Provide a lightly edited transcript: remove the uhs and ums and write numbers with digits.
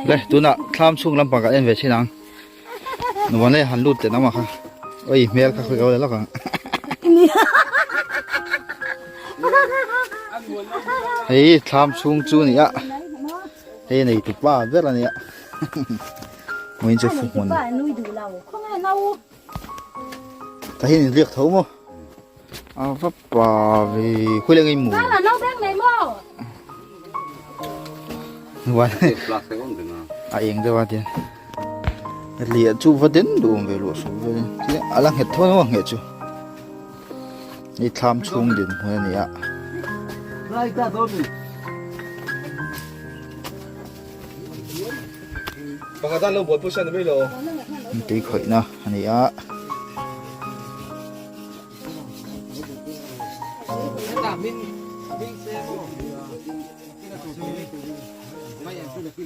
Le tunah thlam chhung lampang kan en ve thin ang. Nuan e han lut leh namah kha. Oi hmel kha khawi lo leh lawk ang. Hei thlam chhung chu ni a. Hei nei tu pa ber a nia. Muin chu fu hmun. Ta hian in riak tho maw? A va pa ve khawi leh ngei mu. A eng deuh a tian. Liah chu va den duh awm ve luah suh ve. A la nghet tho a nghet chu. Hei thlam chhung din hmun a ni a. Tui khawihna a ni a.